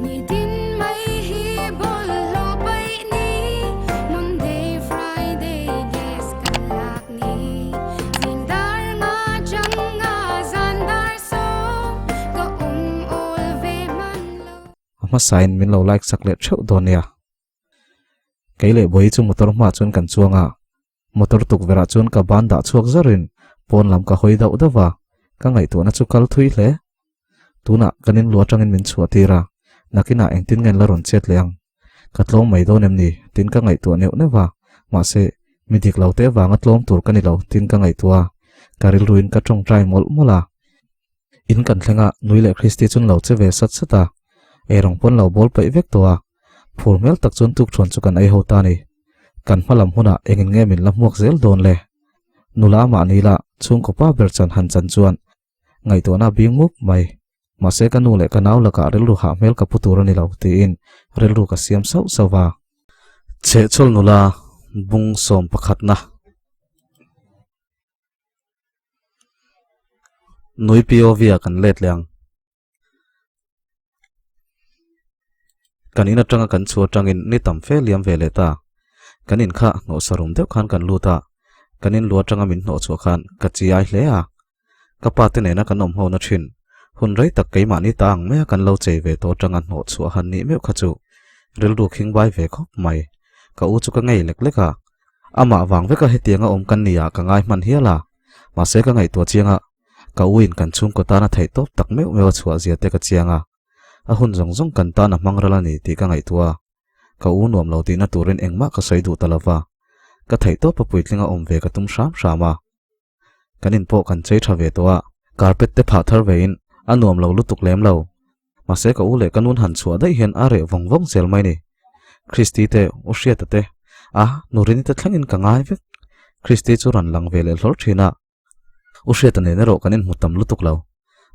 Nitin mai hi bawlhhlawh paih ni Monday, Friday gas kan lak ni Zing dar nga chang nga zan dar sawm Ka awm awl ve hman lo. A hmasain min lo like sak leh theuh dawn nia. Kei leh Bawihi chu motor hmaah chuan kan chuang a, Motor tukverh ah chuan ka ban dah chhuak zarin pawn lam ka hawi dauh dauh a, ka ngaihtuahna chu kal thui hle. Tunah kan in lu atangin min chhuah tir a, nakinah engtin nge an la rawn chet leh ang? Ka tlawm mai dawn em ni? Tin ka ngaihtuah neuh neuh a, mahse mi dik lo te vanga tlawm tur ka ni lo tin ka ngaihtuah a, ka rilruin ka tawngtai mawlh mawlh a. In kan thleng a, Nui leh Christy chuan lo che ve sat sat a, eirawng pawn lo bawl paih vek tawh a, phur hmel tak chuan tukṭhuan chu kan ei ho ta a ni. Kan hma lam hunah engin nge min la hmuak zel dawn le? Nula mahni la chhungkaw pa ber chan han chan chuan ngaihtuahna a bing mup mai. Mahse ka nu leh ka nau lakah rilru hah hmel ka pu tur a ni lo tiin rilru ka siam sauh sauh va. Chhehchhawl nula bung sawm pakhatna. Nui POV ah kan let leh ang. Kan in atanga kan chhuah atangin ni tam fe liam ve leh ta. Kan in kha hnawh sarum deuh khan kan lut a, kan in lu atanga min hnawh chhuah khan ka chi ai hle a. Ka pa te nena kan awm ho na thin, hun rei tak keimahni ta ang maia kan lo chei ve tawh atanga hnawh chhuah han nih meuh kha chu rilru khing bai ve khawp mai. Ka u chu ka ngei lek lek a, Amah vang veka hetianga awm kan nia ka ngai hman hial a, mahse ka ngaihtuah chiang a, ka uin kan chhungkaw tana theih tawp tak meuh meuh a chhuah zia te ka chiang a, a hun zawng zawng kan tan a hmang ral a ni tih ka ngaihtuah a, ka u nuam lo tihna turin engmah ka sawi duh ta lo va, ka theih tawp a puitlinga awm ve ka tum hram hram a. Kan in pawh kan chei tha ve tawh a, carpet te phah thar vein a nuam lo lutuk lem lo, mahse ka u leh ka nun han chhuah daih hian a reh vawng vawng zel mai ni. Christy te, U Hriata te, a Nurini te thlengin ka ngai vek. Christy chu rawn lang ve leh hlawr thin a, U Hriata nen erawh kan inhmu tam lutuk lo,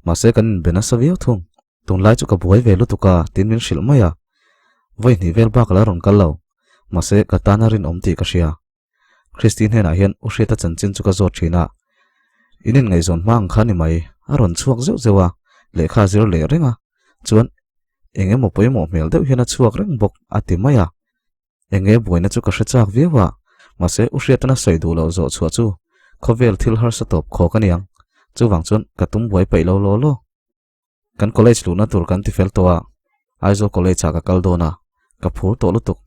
mahse kan inbe nasa viau thung. Tunlai chu ka buai ve lutuk a, tiin min hrilh mai a. Vawi hnih vel bak la rawn kal lo, mahse ka tan a rinawm tih ka hria. Christy hnenah hian U Hriata chanchin chu ka zawt thin a, in inngaihzawn hma ang kha ni mai, a rawn chhuak zeuh zeuh a, lehkha a zir leh reng a, chuan eng emaw pawimawh hmel deuh hian a chhuak reng bawk a ti mai a, eng nge buaina chu ka hre chak viau a, mahse U Hriatana sawi duh loh zawh chhuah chu khawvel thil harsa tawp khawk a niang, chuvang chuan ka tum buai paih lo law law. Kan college luhna tur kan ti fel tawh a, Aizawl college ah ka kal dawn a, ka phur tawh lutuk.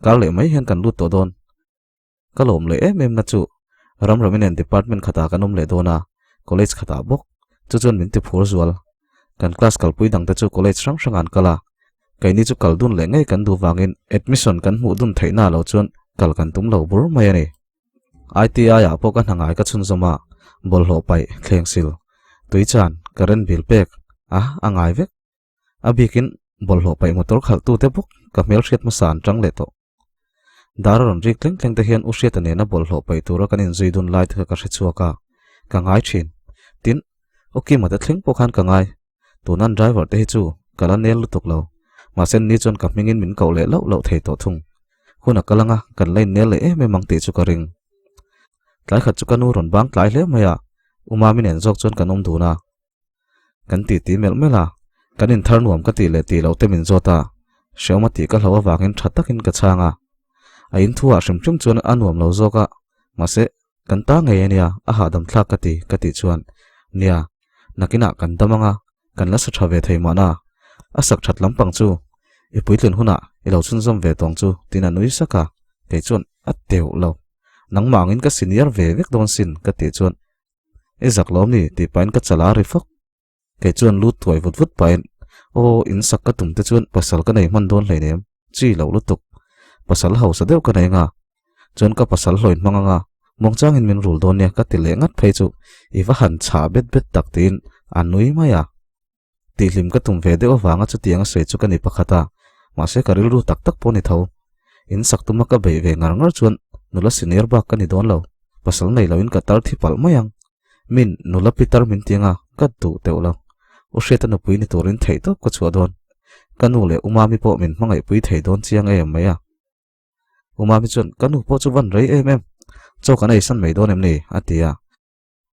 Kar leh mai hian kan lut tawh dawn. Ka lawm leh em em na chu Ramrami nen department khatah kan awm leh dawn a, college khatah bawk. Chu chuan min ti phur zual. Kan class kalpui dang te chu college hrang hrangah an kal a, keini chu kal dun leh ngei kan duh vangin admission kan hmuh dun theihna lo chuan kal kan tum lo bur mai a ni. ITI ah pawh ka hna ngai ka chhunzawm a, bawlhhlawh paih, thleng sil, tui chan, current bill pek a a ngai vek. A bikin bawlhhlawh paih motor khalh tute bawk ka hmelhriat hmasa an tang leh tawh. Dar a rawn rik tleng tleng te hian U Hriata nena bawlhhlawh paih tura kan inzui dun lai te kha ka hre chhuak a, ka ngai thin. Tin, U Kima te thleng pawh khan ka ngai. Tunan driver te hi chu ka la nel lutuk lo, mahse ni chuan ka hmingin min koh leh loh loh thei tawh thung. Hun a kal anga kan la innel leh em em ang tih chu ka ring. Tlai khat chu ka nu rawn bang tlai hle mai a, U Mami nen zawk chuan kan awm dun a. Kan ti ti melh melh a, kan inthar nuam ka tih leh tih loh te min zawt a, hreawm a tih ka hlauh avangin tha takin ka chhang a. A inthu ah hrim hrim chuan a nuam lo zawk a, mahse Kan ta ngei a nia, a hahdam thlak ka ti, ka tih chuan, Nia, nakinah kan dam anga, kan la sa tha ve thei mahna, a sak that lampang chu i puitlin hunah i lo chhunzawm ve tawng chu, tiin a nui sak a, kei chuan a teuh lo. Nangmah angin ka senior ve vek dawn sin, ka tih chuan, I zak lawm ni, tih pahin ka chala ri fawk. Kei chuan lut tuai vut vut pahin, Aw, in sak ka tum te chuan pasal ka nei hman dawn hleinem, chi loh lutuk. Pasal hausa deuh ka nei anga, chuan ka pasal hlawi hmang anga, muangchangin min rul dawn nia ka ti leh ngat phei chu i va han chhah bet bet tak tiin a nui mai a. Tihhlim ka tum ve deuh avanga chutiang a sawi chu ka ni pakhat a, mahse ka rilru tak tak pawh ni tho. In sak tuma ka beih ve ngar ngar chuan nula senior bak ka ni dawn lo, pasal nei loin ka tar thi palh mai ang. Min nula pitar min ti anga ka duh teuh lo. U Hriata nupui ni turin theih tawp ka chhuah dawn. Ka nu leh U Mami pawh min hmangaihpui thei dawn chiang em mai a. U Mami chuan ka nu pawh chu van rei em em. Chaw kan eisan mai dawn em ni? a ti a.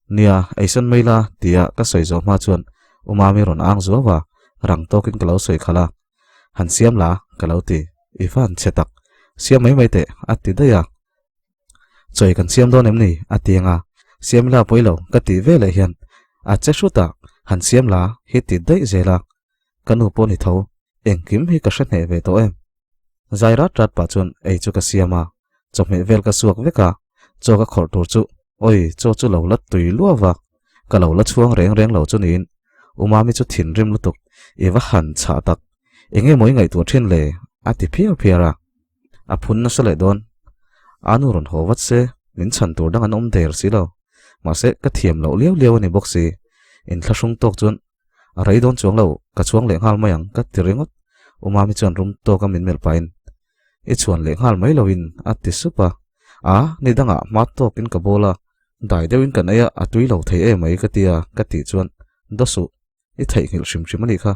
Nia, eisan mai la tia ka sawi zawh hma chuan U Mami rawn ang zuau a, rang tawkin ka lo sawi khalh a. Han siam la, ka lo ti. I van chhe tak. Siam mai mai teh, a ti daih a. Chawi kan siam dawn em ni? a ti ang a. Siam ila pawi lo, ka tih ve leh hian a che hrut a, han siam la hi ti daih zel a. Ka nu pawh ni tho, engkim hi ka hre hneh ve tawh em. Zai rat rat pah chuan ei chu ka siam a, chawhmeh vel ka suak vek a, chaw ka khawrh tur chu awi chaw chu lo la tui luau a, ka lo la chhuang reng reng lo chu niin U Mami chu thinrim lutuk, i va han chhah tak, eng emaw i ngaihtuah thin le? a ti phiar phiar a, a phun nasa leh dawn. A nu rawn haw vat se, min chhan tur dang an awm der si lo, mahse ka thiam loh liau liau a ni bawk si, inthlahrung tawk chuan A rei dawn chuang lo, ka chuang leh nghal mai ang ka ti ringawt. U Mami chuan rum tawka min melh pahin, I chuan leh nghal mai loin a ti sup a. A, ni dangah hma tawkin ka bawl a, dai deuhin kan ei a, a tui lo thei em mai ka ti a, ka tih chuan, Daw suh, i theihnghilh hrim hrim a nih kha.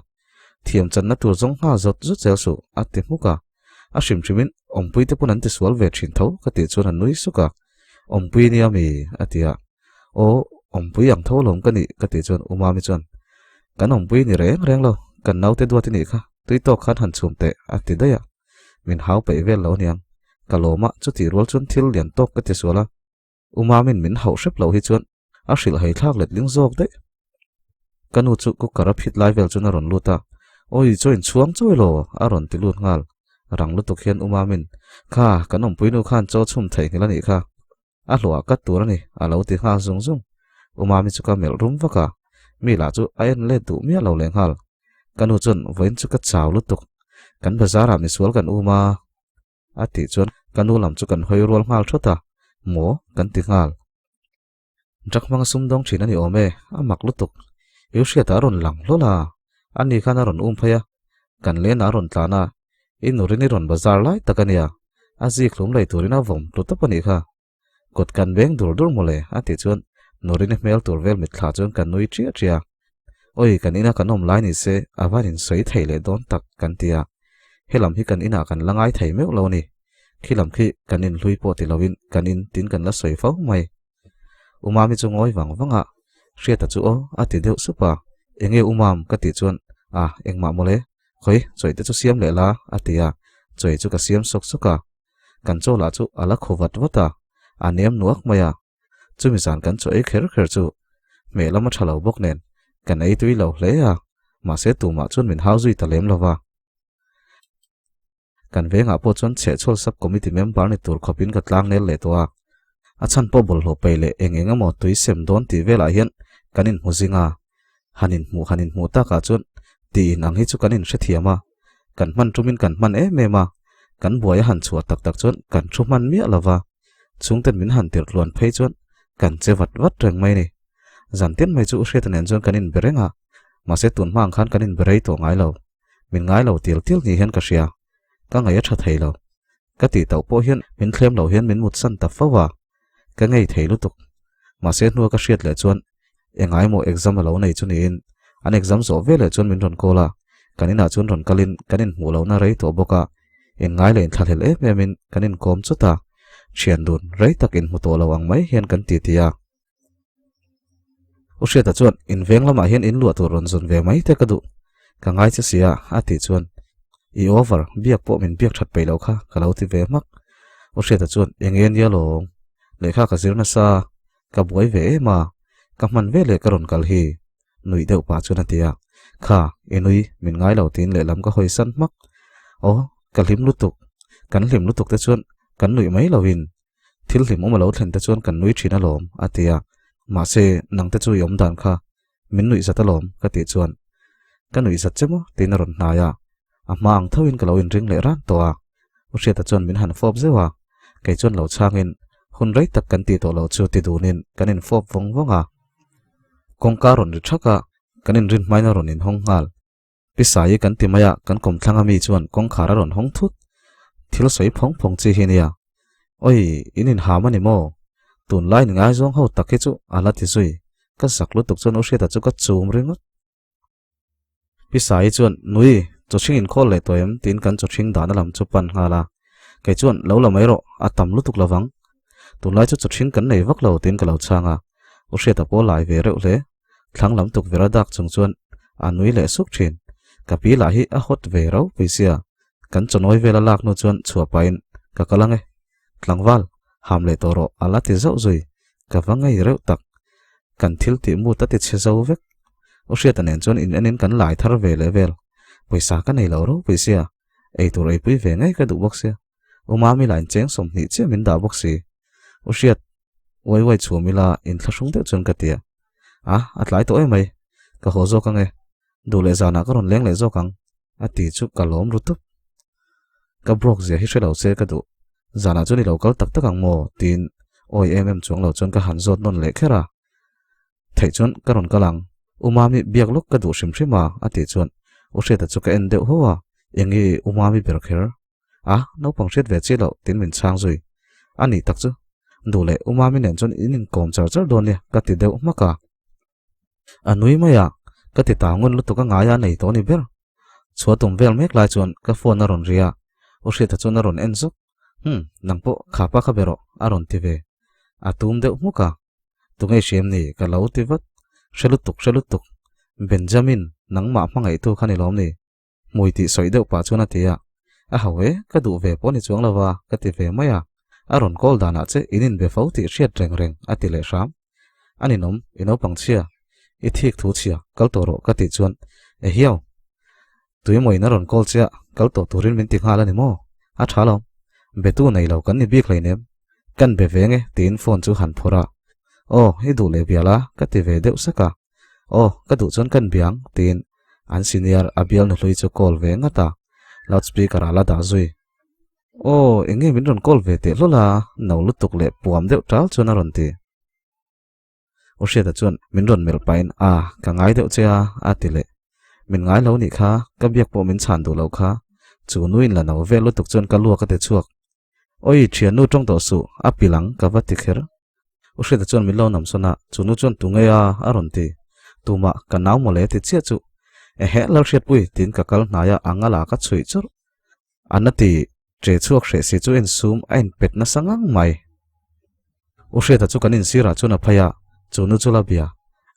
Thiam channa tur zawng nghal zawt zawt zel suh, a ti hmuk a. A hrim hrimin awmpui te pawn an ti sual ve thin tho ka tih chuan a nui suk a. Awmpui nia mi? a ti a. Aw, awmpui ang tho alawm ka nih ka tih chuan U Mami chuan, Kan awmpui ni reng reng lo, kan naute duat i nih kha, tui tawk khan han chhum teh a ti daih a. Min hau peih vel lo aniang. Ka lawm a, chutih rual chuan thil lian tawk ka ti sual a. U Mamin min hauh hrep loh hi chuan a hrilh hei thlak let ling zawk daih. Ka nu chu cooker a phit lai vel chuan a rawn lut a, Awi chaw in chhuang chawi law a rawn ti lut nghal. Rang lutuk hian U Mamin, Kha, kan awmpui nu khan chaw chhum theihnghilh a nih kha. A hluah kat tur a ni, a lo ti nghal zung zung. U Mami chu ka melh rum vak a, mi lah chu a en let duh miah lo leh nghal. Ka nu chuan vawiin chu ka chau lutuk, kan bazar ah misual kan um a, a tih chuan ka nu lam chu kan hawi rual nghal thawt a, Maw? kan ti nghal. Drug hmanga sumdawng thin a ni awm e, a mak lutuk. I hriatah a rawn lang hlawl a, ani khan a rawn um phei a, kan lenah a rawn tlan a, i nurin i rawn bazar lai tak a nia, a zik hlum lei turin a vawm tlu tawp a nih kha. Kut kan beng dur dur mawle a tih chuan nurin i hmel tur vel mitthla chuan kan nui ṭiah ṭiah a. Awi kan ina kan awm lai ni se a van insawi thei leh dawn tak kan ti a, helam hi kan inah kan la ngai thei meuh lo a ni. Khi lam khi kan inhlui pawh ti loin kan in tin kan la sawi fo mai. U Mami chu ngawi vang vang a, Hriata chu aw a ti deuh sup a, Enge U Mam ka tih chuan a engmah mawle, khawi chawi te chu siam leh la a ti a, chawi chu ka siam sawk sawk a, kan chaw lah chu a la khaw vat vat a, a nem nuak mai a, chumi zan kan chaw ei kher kher chu hmeh lam a tha lo bawk nen kan ei tui lo hle a, mahse tumah chuan min hau zui ta lem lo va. Kan vengah pawh chuan chhehchhawl sub committee member ni tur khawpin ka tlang nel leh tawh a. A chhan pawh bawlhhlawh peih leh eng eng emaw tui sem dawn tih velah hian kan inhmu zing a. Han inhmuh han inhmuh takah chuan tih in ang hi chu kan inhrethiam a. Kan hman tumin kan hman em em a. Kan buai a han chhuah tak tak chuan kan thu hman miah lo va. Chhungten min han tirh tluan phei chuan kan che vat vat reng mai ni. Zan tin mai chu U Hriata nen chuan kan inbe reng a. Mahse tun hma ang khan kan inbe rei tawh ngai lo. Min ngai lo til til ni hian ka hria. Ka ngaih a tha thei lo. Ka tih tauh pawh hian min thlem lo hian min mutsan ta fo a. Ka ngei thei lutuk. Mahse hnua ka hriat leh chuan engai maw exam a lo nei chu niin an exam zawh ve leh chuan min rawn call a. Kan inah chuan rawn kalin kan inhmuh lohna rei tawh bawk a. Inngai leh inthlahlel em emin kan inkawm chawt a. Thian dun rei tak inhmu tawh lo ang mai hian kan titi a. U Hriata chuan in veng lamah hian in luah tur rawn zawn ve mai te ka duh. Ka ngai che sia a tih chuan i over biak pawh min biak that peih loh kha ka lo ti ve hmak. U Hriata chuan eng nge nia lawng lehkha ka zir nasa ka buai ve em a ka hman ve leh ka rawn kal hi nuih deuh pah chuan a ti a. Kha i nui min ngai lo tiin lehlam ka hawi san hmak. Aw ka hlim lutuk kan hlim lutuk te chuan kan nuih mai loin Thil hlimawm a lo thlen te chuan kan nui thin alawm, a ti a. Mahse, nang te chu i awm dan kha min nuih zat alawm, ka tih chuan ka nuih zat che maw tiin a rawn hnai a. A hma ang thoin ka lo inring leh ran tawh a. U Hriata chuan min han fawp zeuh a, kei chuan lo chhangin hun rei tak kan tih tawh loh chu ti dunin kan infawp vawng vawng a. Kawngka rawn ri thak a, kan inrin hmain a rawn inhawng nghal. Pi Saii kan ti mai a, kan kawmthlang ami chuan kawngkhar a rawn hawng thut. Thil sawi phawng phawng chi hi nia. Oi, in inham a ni maw? Tunlai in ngaizawng ho tak hi chu a la ti zui. Ka zak lutuk chuan U Hriata chu ka chum ringawt. Pi Saii chuan, Nui, chawchhing inkhawl leh tawh em? tiin kan chawchhing dahna lam chu pan nghal a. Kei chuan, Lo la mai rawh, a tam lutuk lovang. Tunlai chu chawchhing kan nei vak lo tiin ka lo chhang a. U Hriata pawh lai ve reuh hle. Thlang lam tukverh a dak chung chuan a nui leh suk thin. Ka pi lah hi a hot ve rau pui sia. Kan chawnawi vel a lak hnu chuan chhuah pahin ka kal ang e. Tlangval, ham leh tawh rawh a la ti zauh zui. Ka va ngei reuh tak. Kan thil tih mut a ti chhe zo vek. U Hriata nen chuan in enin kan lai thar ve leh vel. Pawisa ka nei lo ropui sia. Ei tur eipui ve ngei ka duh bawk sia. U Mami lah in cheng 20 chiah min dah bawk si. U Hriat, uai uai chhum ila inthlahrung deuh chuan ka ti a. A, a tlai tawh emai. Ka haw zawk ang e. Duh leh zanah ka rawn leng leh zawk ang. A ti chu ka lawm ru tup. Ka broke zia hi hre lo se ka duh. Zanah chuan i lo kal tak tak ang maw? Tiin awi em em chuang lo chuan ka han zawt nawn leh kher a. Theih chuan ka rawn kal ang. U Mami biak lawk ka duh hrim hrim a, a tih chuan U Hriata chu ka en deuh ho a. Enge U Mami ber kher? A, naupang hriat ve chiah loh tiin min chhang zui. A nih tak chu. Duh leh U Mami nen chuan in inkawm char char dawn nia ka ti deuh hmak a. A nui mai a, ka ti ta ngun lutuk a ngaia nei tawh a ni ber. Chhuah tum vel mek lai chuan ka phone a rawn ri a, U Hriata chuan a rawn en zuk. Hum, nang pawh khapa kha be rawh a rawn ti ve. A tum deuh hmuk a. Tunge hriam ni ka lo ti vat. Hre lutuk, hre lutuk. Benjamin, nangmah hmangaihtu kha ni lawm ni? Hmui tih sawi deuh pah chuan a ti a, A ho e, ka duh ve pawh ni chuang lo va, ka ti ve mai a. A rawn call danah che in inbe fo tih hriat reng reng a ti leh hram. A ninawm, i naupang chhia, i thik thu chhia, kal tawh rawh ka tih chuan, E hiau, tuimawiin a rawn call che a, kal tawh turin min ti nghal a ni maw? A tha lo, betu nei lo kan ni bik hleinem, kan be veng e tiin phone chu han phawrh a. Aw, i duh leh bial a, ka ti ve deuh sak a. Aw, ka duh chuan kan biang, tiin an senior a bial nuhlui chu call ve ngat a, loudspeaker ah la dah zui. Aw, eng nge min rawn call ve teh hlawl a, no lutuk leh puam deuh tal chuan a rawn ti. U Hriata chuan min rawn melh pahin, A, ka ngai deuh che a, a ti leh. Min ngai lo nih kha, ka biak pawh min chhan duh lo kha. Chu nuin la no vel lutuk chuan ka luak a ti chhuak. Oi, thiannu tawng tawh suh, a pil ang, ka va ti kher. U Hriata chuan min lo nam sawn a, chu nu chuan tu ngei a, a rawn ti. Tumah, ka nau mawle ti chiah chu. Ehe, Lalhriatpui, tiin ka kal hnai a, a ngal a ka chhuih churh. A na ti, che chhuak hreh si chu insum a inpet nasa ngang mai. U Hriata chu kan insirah chuan a phei a, chu nu chu la bia.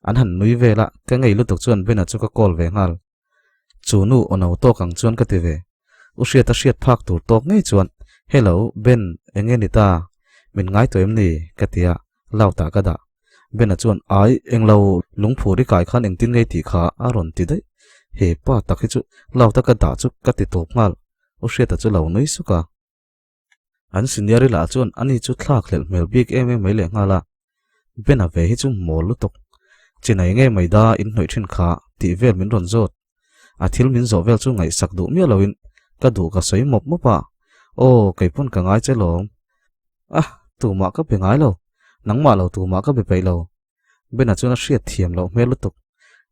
An han nui vel a, ka ngei lutuk chuan Bena chu ka call ve nghal. Chu nu aw no tawk ang chuan ka ti ve. U Hriata hriat phak tur tawk ngei chuan, Hello, Ben, eng nge ni ta? Min ngai tawh em ni? ka ti a, loud ah ka dah. Ben-a chuan, Ai, englo, lungphur i kai khan engtin ngei tih kha a rawn ti daih. He pa tak hi chu loud a ka dah chu ka ti tawp nghal. U Hriata chu lo nui suk a. An senior i lah chuan ani chu thlak hlelh hmel bik em em mai leh nghal a, Ben-a ve hi chu mawl lutuk. Chinai nge mai da in hnawih thin kha tih vel min rawn zawt. A thil min zawh vel chu ngaihsak duh miah loin ka duh ka sawi mawp mawp a, Aw, kei pawn ka ngai che lawm. Ah, tumah ka be ngai lo. Nangmah lo tumah ka be peih lo. Ben-a chuan a hriat thiam loh hmel lutuk.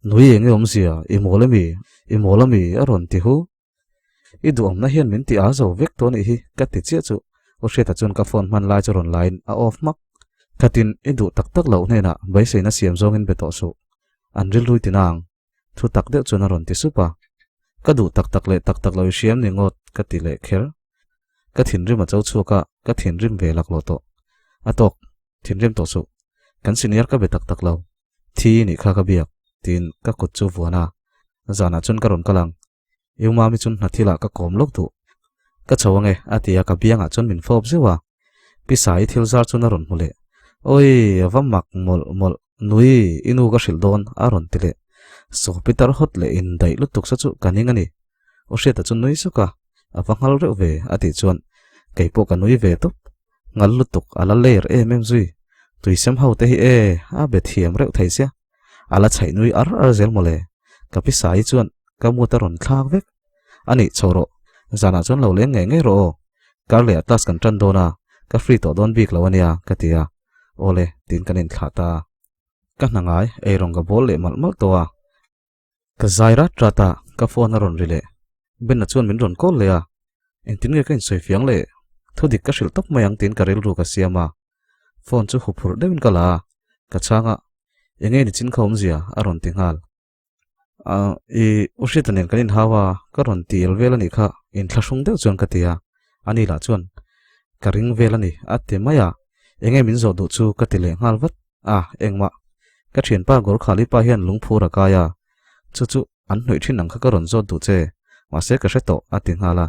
Nui eng nge awmzia, i mawl ami, i mawl ami a rawn ti hu. I duhawmna hian min ti a zo vek tawh anih hi ka ti chiah chu U Hriata chuan ka phone hman lai chu rawn laiin a off hmak. Khatin i duh tak tak loh hnenah beiseina siam zawngin be tawh suh. An rilrui ti nang. Thu tak deuh chuan a rawn ti sup a. Ka duh tak tak leh tak tak lo i hriam ni ngawt ka ti leh kher. Ka thinrim a cho chhuak a, ka thinrim ve laklawh tawh. A tawk, thinrim tawh suh. Kan senior ka be tak tak lo. Thi nih kha ka biak, tiin ka kut chu vuan a. Zanah chuan ka rawn kal ang. I umami chuan hna thilah ka kawm lawk duh. Ka chho ange, a ti a, ka biangah chuan min fawp zeuh a. Pi Sai thil zar chuan a rawn hmu leh. Awi, a va mak mawlh mawlh, nui, i nu ka hrilh dawn, a rawn ti leh. Saw Peter hawt leh indaih lutuk sa chu ka ning a ni. U Hriata chu nui suk a, a va nghal reuh ve, a tih chuan kei pawh ka nui ve tawp. Ngal lutuk a la ler em em zui. Tuisem ho te hi e, a be thiam reuh thei sia. A la chhaih nui ar ar zel mawle. Ka pi Sai chuan ka mut a rawn thlak vek. A nih chho rawh, zanah chuan lo leng ngei ngei rawh aw. Kar leh ah class kan tan dawn a, ka free tawh dawn bik lo a nia, ka ti a. Awle, tiin kan inthlah ta a. Ka hna ngai, eirawng ka bawl leh malh malh tawh a. Ka zai rat rat a, ka phone a rawn ri leh. Ben-a chuan min rawn call leh a, engtin nge ka insawi fiang leh? Thu dik ka hrilh tawp mai ang tiin ka rilru ka siam a. Phone chu huphurh deuhin ka la a, ka chhang a, enge ni chin kha awmzia a rawn ti nghal. Ah, i U Hriata nen kan inhau a, ka rawn ti el vel a nih kha, inthlahrung deuh chuan ka ti a. Ani lah chuan, ka ring vel a ni, a ti mai a, enge min zawh duh chu ka ti leh nghal vat. Ah, engmah. Ka thianpa Gorkhali pa hian lungphur a kai a, chu chu. An hnawih thin ang kha ka rawn zawt duh che, mahse ka hre tawh, a ti nghal a.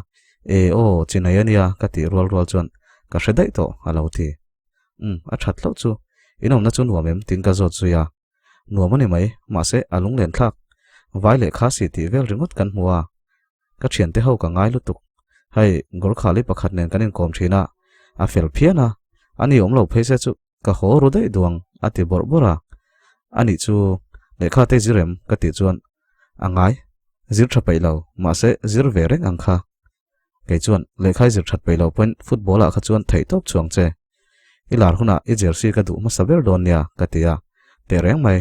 E aw, chinai a nia, ka tih rual rual chuan ka hre daih tawh, a lo ti. Umm, a that hlauh chu. In awmna chu nuam em? tiin ka zawt zui a. Nuam a ni mai, mahse a lunglen thlak. Vai leh kha si tih vel ringawt kan hmu a. Ka thiante ho ka ngai lutuk. Hei, Gorkhali pakhat nen kan inkawm thin a, a fel phian a, ani awm lo phei se chu Ka haw ru daih duang a ti bawrh bawrh a. Anih chu lehkha te zir em? ka tih chuan a ngai, zir tha peih lo, mahse zir ve reng ang kha. Kei chuan lehkha i zir that peih lo pawhin football ah kha chuan theih tawp chuang che. I lar hunah i jersey ka duh hmasa ber dawn nia ka ti a, teh reng mai.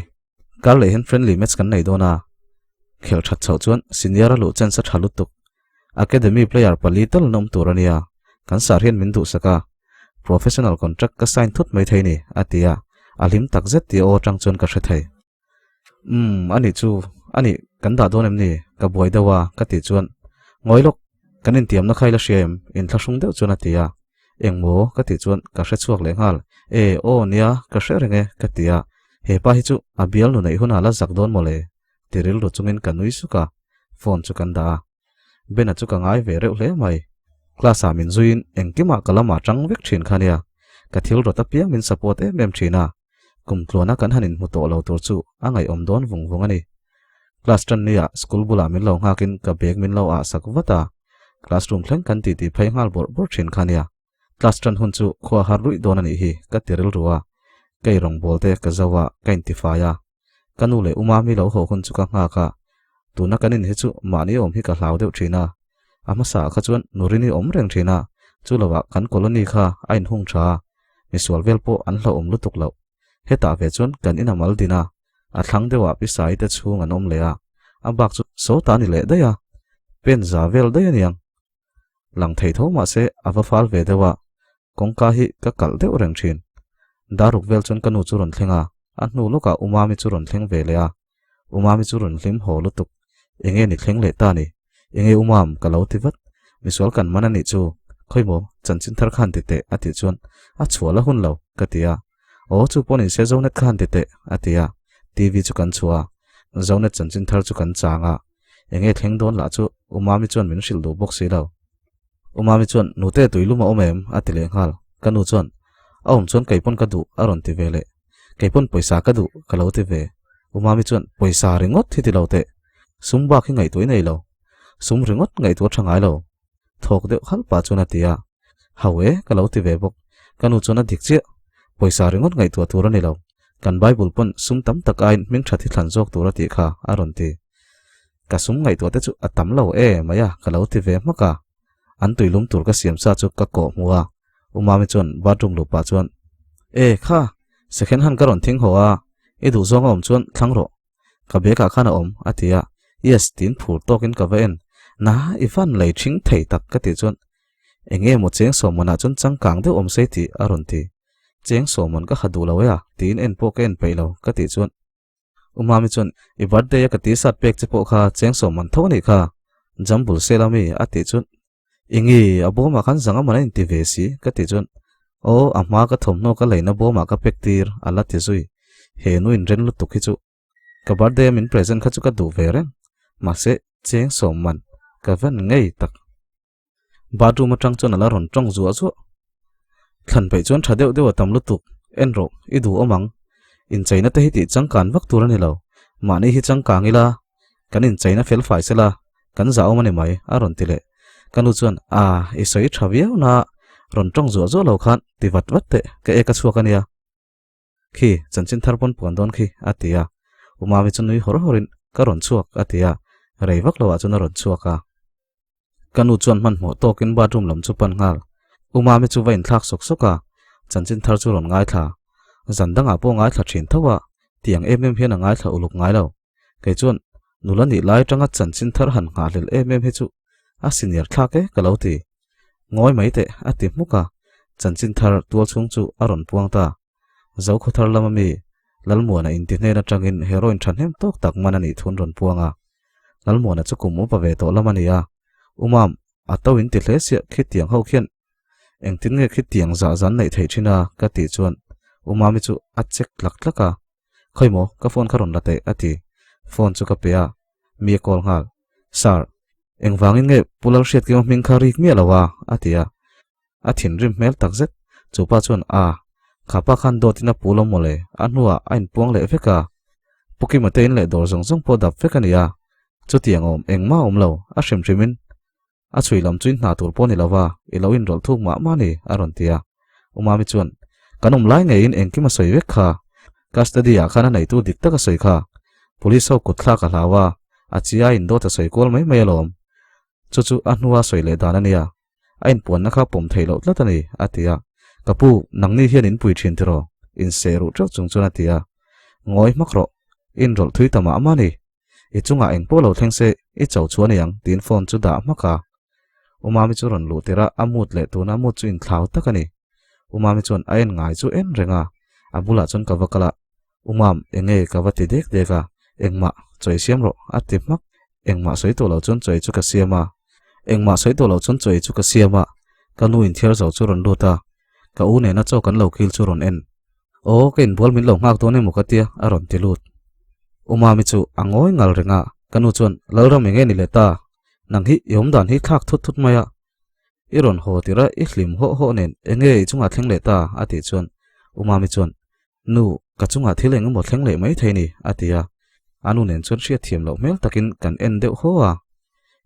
Kar leh hian friendly match kan nei dawn a, khelh that chhoh chuan senior a luh chance a tha lutuk. Academy player pali tal an awm tur a nia, kan sar hian min duhsak a, professional contract ka sign thut mai thei ni, a ti a, a hlim tak zet tih aw atang chuan ka hre thei. Umm, a nih chu, a nih, kan dah dawn em ni, ka buai deuh a, ka tih chuan, Ngawi lawk, kan intiamna kha i la hria em? inthlahrung deuh chuan a ti a, Engmaw? ka tih chuan ka hre chhuak leh nghal, E, aw, nia, ka hre reng e, ka ti a, hepa hi chu a bialnu neih hunah la zak dawn mawle, ti rilru chungin ka nui suk a, phone chu kan dah a. Bena chu ka ngai ve reuh hle mai. Class ah min zuiin engkimah ka lamah tang vek thin kha nia. Ka thil rawt apiang min support em em thin a. Kum tluana kan han inhmu tawh lo tur chu a ngaihawm dawn vung vung a ni. Class tan nia school bulah min lo nghakin ka bag min lo ah sak vat a. Classroom thleng kan titi phei nghal bawrh bawrh thin kha nia. Class tan hun chu khua har ruih dawn a nih hi ka ti rilru a. Ka eirawngbawl te ka zo a, ka intifai a. Ka nu leh Uma mi lo haw hun chu ka nghak a, tuna kan in hi chu mahni awm hi ka hlau deuh thin a. A hmasa ah kha chuan Nurini awm reng thin a, chu lovah kan colony kha a inhung tha a, misual vel pawh an hlauhawm lutuk loh. Hetah ve chuan kan in a mal din a, a thlang deuh ah pisai te chhung an awm leh a, a bak chu sawta a ni leh daih a, pen za vel daih a niang. Lang thei tho mahse a va fal ve deuh a, Kawngka hi ka kalh deuh reng thin. Daruk vel chuan ka nu chu rawn thleng a, a hnu lawkah U Mami chu rawn thleng ve leh a. U Mami chu rawn hlim haw lutuk. Enge ni thleng leh ta ni? Enge U Mam? ka lo ti vat. Misual kan man a nih chu. Khawimaw, chanchin thar khan ti teh a tih chuan a chhuah la hun lo, ka ti a. Aw, chu pawh ni se Zonet khan ti teh a ti a. TV chu kan chhuah a, Zonet chanchin thar chu kan chang a. Enge thleng dawn lah chu U Mami chuan min hrilh duh bawk si lo. U Mami chuan, Nute tuilum a awm em? a ti leh nghal. Ka nu chuan, A awm chuan keipawn ka duh, a rawn ti ve leh. Keipawn pawisa ka duh, ka lo ti ve. U Mami chuan, Pawisa ringawt hi ti lo teh. Sum bak hi ngaihtuah i nei lo. Sum ringawt ngaihtuah tha ngai lo. Thawk deuh halh pah chuan a ti a. Hau e, ka lo ti ve bawk. Ka nu chuan a dik chiah. Pawisa ringawt ngaihtuah tur a ni lo. Kan Bible pawn sum tam tak aiin hming that hi thlan zawk tur a tih kha, a rawn ti. Ka sum ngaihtuah te chu a tam lo e mai a, ka lo ti ve hmak a. An tuilum tur ka siam sa chu ka kawh hmu a. U Mami chuan bathroom luh pah chuan, E kha, second hand ka rawn thing haw a, i duh zawng a awm chuan thlang rawh. Ka bag ah khan a awm, a ti a. Yes, tiin phur tawkin ka va en. Na, i van lei thing thei tak, ka tih chuan, Eng nge maw cheng sawmman ah chuan changkang deuh awm sei tih, a rawn ti. Cheng sawmman ka ha duh lo e a, tiin en pawh ka en peih lo, ka tih chuan, U Mami chuan, I birthday a ka t-shirt pek che pawh kha cheng sawm man tho a nih kha, jambul sel a mi? a tih chuan, Engi, a bawmah khan zanga man a inti ve si, ka tih chuan, Aw, a hma ka thawmhnaw ka leina bawmah ka pek tir, a la ti zui. He nu inren lutuk hi chu ka birthday a min present kha chu ka duh ve reng, mahse cheng sawm man ka van ngei tak. Bathroom atang chuan a la rawn tawng zuah zuah. Thlan peih chuan tha deuh deuh a tam lutuk, en rawh, i duh awm ang. Incheina te hi tih changkan vak tur a ni lo, mahni hi changkang ila, kan incheina fel fai sela, kan zah awm a ni mai, a rawn ti leh. Ka nu chuan, A, i sawi tha viau na, rawn tawng zuah zuah lo khan ti vat vat teh, ka ek a chhuak a nia. Khi, chanchin thar pawn puan dawn khi, a ti a. U Mami chu nui hawr hawrin, Ka rawn chhuak, a ti a. Rei vak loah chuan a rawn chhuak a. Ka nu chuan hmanhmawh tawkin bathroom lam chu pan nghal. U Mami chu va inthlak sawk sawk a, chanchin thar chu rawn ngaithla. Zan dangah pawh ngaithla thin tho a, tiang em em hian a ngaithla uluk ngai lo. Kei chuan, nula nih lai atanga chanchin thar han nghahhlelh em em hi chu a senior thlak e ka lo ti. Ngawi mai teh, a ti hmuk a, chanchin thar tual chhung chu a rawn puang ta. Zokhaw thar lama mi Lalmuana inti hnen atangin heroin thahnem tawk tak man a nih thun rawn puang a. Lalmuana chu kum upa ve tawh lam a ni a, Umam, a to inti hle siah khitiang ho khian engtin nge khitiang zah zan neih theih thin a ka tih chuan Umami chu a check tlak tlak a, Khawimaw, ka phone kha rawn la teh a ti. Phone chu ka pe a. Mi a call nghal. Sir, engvangin nge Pu Lalhriatkima hming kha rik miah lo a? a ti a. A thinrim hmel tak zet. Chu pa chuan, A, kha pa khan dawtin a pu lo mawle, a hnuah a inpuang leh vek a. Pu Kima te in leh dawr zawng zawng pawh dap vek a ni a. Chutiang awm engmah a awm lo, a hrim hrimin a chhui lam chu in hna tur pawh ni lo va, i lo inrawlh thuk mah mah a ni, a rawn ti a. Umami chuan, Kan awm lai ngeiin engkim a sawi vek kha. Custody ah khan a neitu dik tak a sawi kha. Police ho kut thlak a hlau a, a chi a indawt a sawi kual mai mai alawm. Chu chu a hnua sawi leh dan a nia. A inpuanna kha pawm theih loh tlat a ni, a ti a. Ka pu, nangni hian in pui thin tiraw? Inseh ruh teuh chung chuan a ti a. Ngawi hmak rawh, inrawlh thui ta mah mah a ni. I chungah eng pawh lo thleng se, i cho chu a ni ang, tiin phone chu dah hmak a. U Mami chu rawn luh tirh a, a mood leh tuna mood chu inthlau tak a ni. U Mami chuan a en ngai chu en reng a, a bulah chuan ka va kal a, U Mam, enge ka va ti dek dek a, engmah chawi siam rawh, a ti hmak. Engmah sawi tawh lo chuan chawi chu ka siam a. Engmah sawi tawh lo chuan chawi chu ka siam a, ka nu inthiar zo chu rawn lut a, ka u nena chaw kan lo kil chu rawn en. Aw, ka inbual min lo nghak dawn emaw ka tia, a rawn ti lut. U Mami chu a ngawi ngal reng a, ka nu chuan, Lalram enge ni leh ta? Nang hi i awm dan hi thlak thut thut mai a. I rawn haw tirh a, i hlim hawh hawh nen enge i chungah thleng leh ta? a tih chuan U Mami chuan, Nu, ka chungah thil eng emaw thleng leh mai thei ni, a ti a. A nu nen chuan hriatthiam loh hmel takin kan en deuh haw a.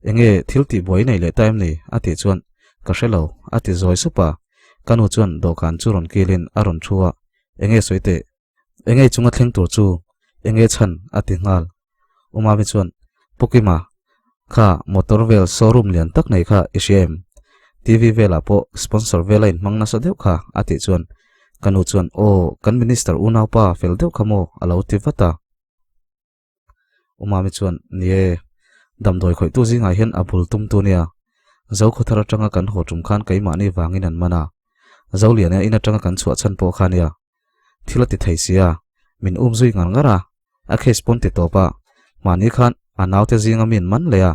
Enge thil tih buai nei leh ta em ni? a tih chuan, Ka hre lo, a ti zawi sup a. Ka nu chuan dawhkan chu rawn kilin a rawn thu a, Enge sawi teh? Enge i chunga thleng tur chu? Enge chhan? a ti nghal. U Mami chuan, Pu Kima, kha motor vel showroom lian tak nei kha i hria em? TV velah pawh sponsor vela inhmang nasa deuh kha, a tih chuan ka nu chuan, Aw, kan minister unaupa fel deuh kha maw? a lo ti vat a. U Mami chuan, Ni e, damdawi khawihtu zingah hian a bul tumtu nia. Zokhawthar atanga kan haw tum khan keimahni vangin an man a. Zoliana in atanga kan chhuah chhan pawh kha nia. Thil a ti thei sia, min um zui ngar ngar a, a case pawn ti tawp a, mahni khan a naute zinga mi an man leh a.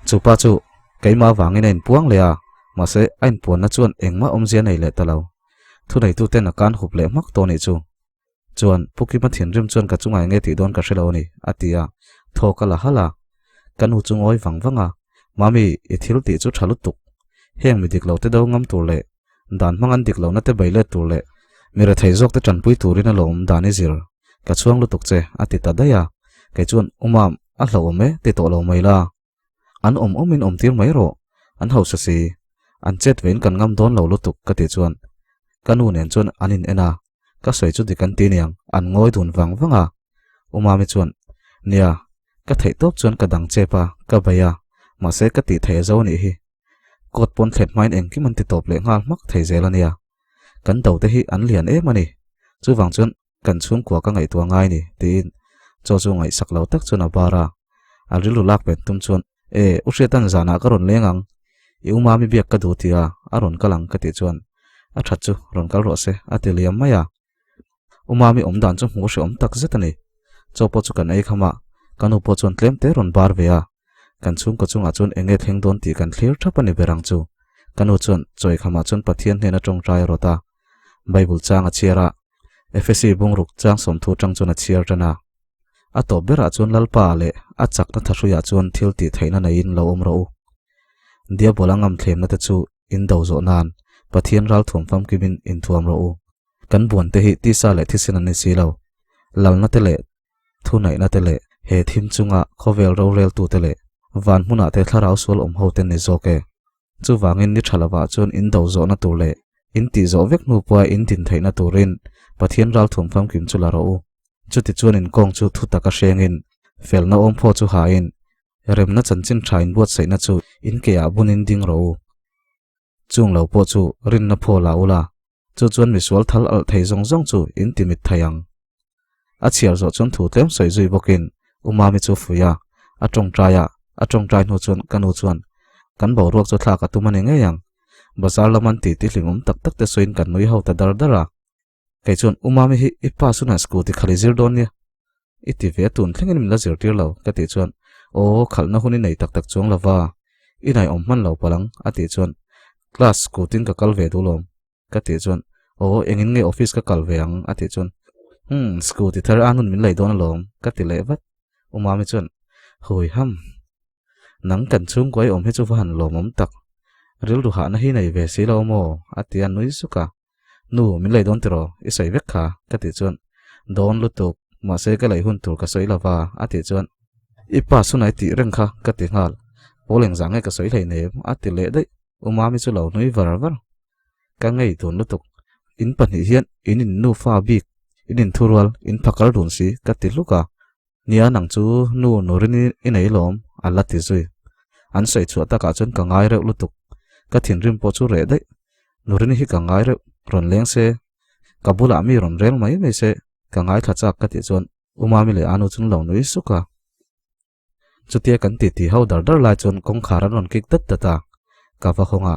Chupa chu keimah vangin a inpuang leh a, mahse a inpuanna chuan engmah awmzia nei leh ta lo. Thuneituten a kan hup leh hmak tawh nih chu. Chuan, Pu Kima thinrim chuan ka chungah enge tih dawn ka hre lo a ni, a ti a. Thaw ka la halh a. Ka nu chu ngawi vang vang a, Mami, i thil tih chu tha lutuk. Heng mi dik lo te do ngam tur leh dan hmang an dik lohna te bei let tur leh mi rethei zawk te tanpui turin a lawm dan i zir. Ka chhuang lutuk che, a ti ta daih a. Kei chuan, U Mam, a hlauhawm e, ti tawh lo mai la. An awm awmin awm tir mai rawh, an hausa si. An chet vein kan ngam dawn lo lutuk ka tih chuan ka nu nen chuan an in en a, ka sawi chu dik an ti niang, an ngawi dun vang vang a. U Mami chuan, Nia, ka theih tawp chuan ka dang chep a, ka bei a, mahse ka tih theih a zo anih hi. Court pawn thlen hmain engkim an ti tawp leh nghal hmak thei zel a nia. Kan do te hi an lian em a ni. Chuvang chuan kan chhungkua ka ngaihtuah ngai ni, tiin chaw chu ngaihsak lo tak chuan a bar a. A rilru lak pen tum chuan, E, u Hriatan zanah ka rawn leng ang. I u Mami biak ka duh ti a, a rawn kal ang ka tih chuan, A that chu, rawn kal rawh se, a ti liam mai a. U Mami awm dan chu hmuh hrehawm tak zet a ni. Chaw pawh chu kan ei kham a, ka nu pawh chuan tlem te rawn bar ve a. Kan chhungkaw chungah chuan eng nge thleng dawn tih kan thlir thap a ni ber ang chu. Ka nu chuan chawi khamah chuan Pathian hnena tawngtai a rawt a. Bible chang a chhiar a, Efesi bungruk chang 30 tang chuan a chhiar tan a. A tawp berah chuan Lalpa leh a chakna thahruiah chuan thil tih theihna neiin lo awm rawh u. Diabola ngamthlemna te chu in do zawh nan Pathian ralthuam famkimin inthuam rawh u. Kan buan te hi tisa leh thisen an ni si lo. Lalna te leh Thunaihna te leh he thim chunga khawvel roreltu te leh van hmunah te thlarau sual awm ho te ni zawk e. Chuvangin ni tha lovah chuan in do zawhna tur leh in tih zawh vek hnu pawha in din theihna turin Pathian ralthuam famkim chu la rawh u. Chuti chuan in kawng chu thu taka hrengin, felna awmphaw chu hain, remna chanchin tha in buatsaihna chu in keah bunin ding rawh u. Chung lo pawh chu rinna phaw la ula, chu chuan misual thal alh thei zawng zawng chu in ti mit thei ang. A chhiar zawh chuan thu tlem sawi zui bawkin U Mami chu fui a, a tawngtai a, a tawngtai hnu chuan ka nu chuan kan boruak chu thlak a tum a ni ngei ang. Bazar lam an ti ti hlimawm tak tak te sawiin kan nui ho ta dar dar a. Kei chuan U Mami hi i pa sunah scooty khal i zir dawn nia. I ti ve a tun thlengin min la zirtir lo ka tih chuan aw khalhna hun i nei tak tak chuang lova i nai awm hman lo palh ang a tih chuan class scooty in ka kal ve duh lawm ka tih chuan aw engin nge office ka kal ve ang a tih chuan hmm scooty thar a nun min lei dawn alawm ka ti leh vat. U Mami chuan. Hui ham. Nang kan chhungkua i awm hi chu va han lawmawm tak. Rilru hahna hi nei ve si lo maw? A ti a nui suk a. Nu, min lei dawn tiraw? I sawi vek kha, ka tih chuan, Dawn lutuk, mahse ka lei hun tur ka sawi lova, a tih chuan, I pa sunai tih reng kha, ka ti nghal. Pawl engzah nge ka sawi hleinem, a ti leh daih. U Mami chu lo nui var var. Ka ngei dun lutuk. In pahnih hian in in nufa bik, in inthurual, in phakar dun si, ka ti hluk a. Nia nang chu nu nurin i nei lawm, a la ti zui. An sawi chhuah takah chuan ka ngai reuh lutuk. Ka thinrim pawh chu reh daih. Nurini hi ka ngai reuh, rawn leng se. Ka bulah mi rawn rel mai mai se, ka ngaithla chak ka tih chuan U Mami leh Anu chu an lo nui suk a. Chutia kan titi ho dar dar lai chuan kawngkhar an rawn kik dat dat a, ka va hawng a,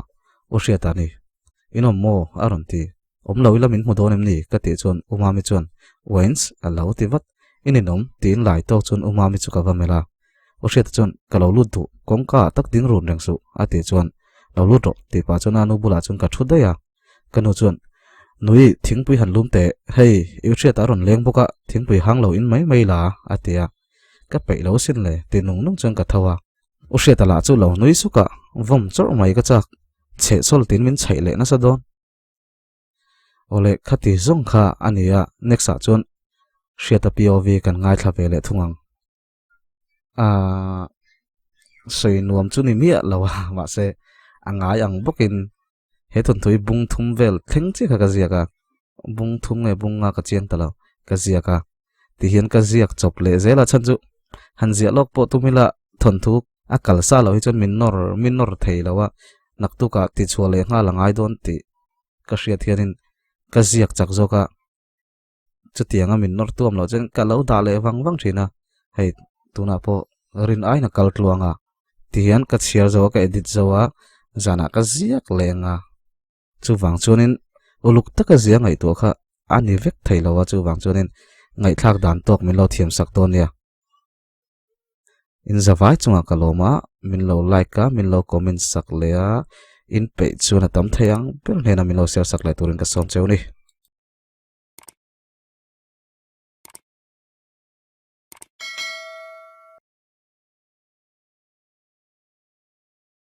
U Hriata ni, in awm maw? a rawn ti. Awm lo ila min hmu dawn em ni? ka tih chuan U Mami chuan, Wens, a lo ti vat. In inawm, tiin lai tawk chuan U Mami chu ka va melh a. U Hriata chuan, Ka lo lut duh, kawngka ah tak ding run reng suh, a tih chuan, Lo lut rawh, tih pah chuan a nu bulah chuan ka thu daih a. Ka nu chuan, Nui, thingpui han lum teh, hei, i U Hriata a rawn leng bawk a, thingpui hang lo in mai mai la, a ti a. Ka peih lo sin le, ti nung nung chuan ka tho a. U Hriata lah chu lo nui suk a, vawm chawrh mai ka chak, chhehchhawl tin min chhaih leh nasa dawn. Awle, khati zawng kha a ni a, next ah chuan Hriata POV kan ngaithla ve leh thung ang. Aaa, sawi nuam chu ni miah lo a, mahse a ngai ang bawkin he thawnthu hi bung thum vel thleng chiah kha ka ziak a, bung thum nge bung nga ka chiang ta lo, ka ziak a, tihian ka ziak chawp leh zel a chhan chu han ziah lawk pawh tum ila thawnthu a kal sa loh hi chuan min nawr min nawr thei lo a, naktukah tichhuah leh nghal a ngai dawn tih ka hriat hianin ka ziak chak zawk a. Chutianga min nawr tuam loh chuan ka lo dah leh vang vang thin a, hei tunah pawh rin aina kal tluang a, tihian ka chhiar zo a ka edit zo a, zanah ka ziak leh ang a, chuvang chuanin uluk taka zia ngaihtuah kha a ni vek thei lo a, chuvang chuanin ngaihthlak dan tawk min lo thiam sak dawn nia. In zavai chungah ka lawm a, min lo like a, min lo comment sak leh a, in peih chuan a tam thei ang ber hnenah min lo share sak leh turin ka sawm cheu a ni.